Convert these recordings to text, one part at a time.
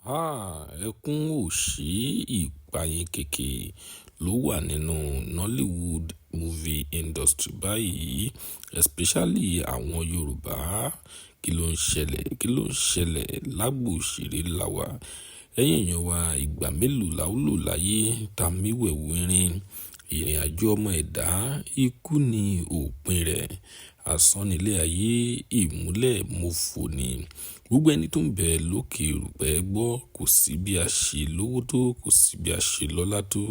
Háà, ẹkún òṣì ìpayínkeke ló wà nínú Nollywood movie industry báyìí, especially àwọn Yorùbá. Kí ló ń ṣẹlẹ̀? Kí ló ń ṣẹlẹ̀ lágbo òṣèré la wà? Ẹ̀yin èèyàn wa, ìgbà mélòó la ó lò láyé? Ta mí wẹ̀wù irin, ìrìnàjò ọmọ ẹ̀dá, ikú ni òpin rẹ̀. Asán nílé ayé, ìmúlẹ̀ mofo ni. Gbogbo ẹni tó ń bẹ lókè erùpẹ̀ gbọ́, kò sí bí a ṣe lówó tó, kò sí bí a ṣe lọ́lá tó,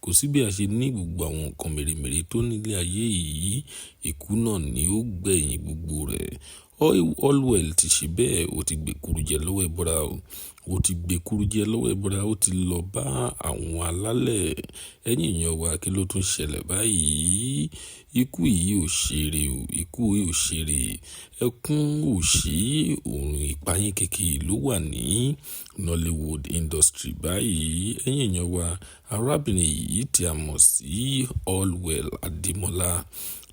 kò sí bí a ṣe ní gbogbo àwọn nǹkan mèremère tó nílé ayé yìí. Ikú náà ni ó gbẹ̀yìn gbogbo rẹ̀. Allwell ti ṣe bẹ́ẹ̀, ó ti gbékúrú jẹ lọ́wọ́ ẹbọra o. Ó ti gbékúrú jẹ lọ́wọ́ ẹbọra, ó ti lọ bá àwọn alálẹ̀. Ẹ̀yin èèyàn wa, kí ló tún ṣẹlẹ̀ báyìí? Ikú yìí ò ṣeré o, ikú yìí ò ṣeré. Ẹkún òṣì, òrùn ìpayínkeke ló wà ní Nollywood industry báyìí. Ẹ̀yin èèyàn wa, arábìnrin yìí tí a mọ̀ sí Allwell Ademola,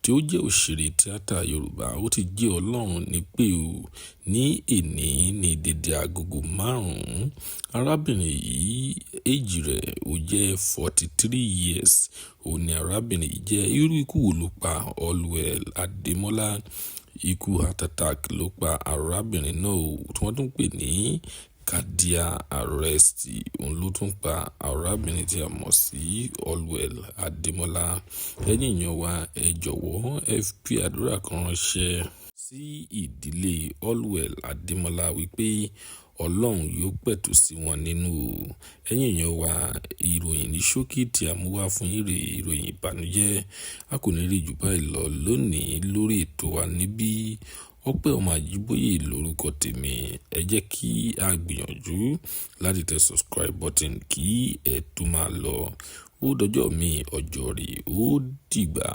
tí ó jẹ́ òṣèré tíátà Yorùbá, ó ti jẹ́ Ọlọ́run nípè o ní èní ní dédé agogo 5. Arábìnrin yìí, age rẹ̀ ó jẹ́ 43 years. Ó ní arábìnrin yìí jẹ́. Irú ikú wo ló pa Allwell Ademola? Ikú heart attack ló pa arábìnrin náà o, tí wọ́n tún ń pè ní cardiac arrest. Òun ló tún pa arábìnrin tí a mọ̀ sí Allwell Ademola. Ẹ̀yin èèyàn wa, ẹ jọ̀wọ́ ẹ fi àdúrà kan ránṣẹ́ sí ìdílé Allwell Ademola wípé Ọlọ́run yóò pẹ̀tù sí wọn nínú o. Ẹ̀yin èèyàn wa, ìròyìn ní ṣókí tí a mú wá fún yín rè, ìròyìn ìbànújẹ́. A kò ní rí jù báyìí lọ lónìí lórí ètò wa níbí. Ọpẹ́ ọmọ Àjíbóyè lórúkọ tèmi. Ẹ jẹ́ kí a gbìyànjú láti tẹ subscribe button kí ẹ tó máa lọ. Ó dọjọ́ mi, ọjọ́ rè, ó dìgbà.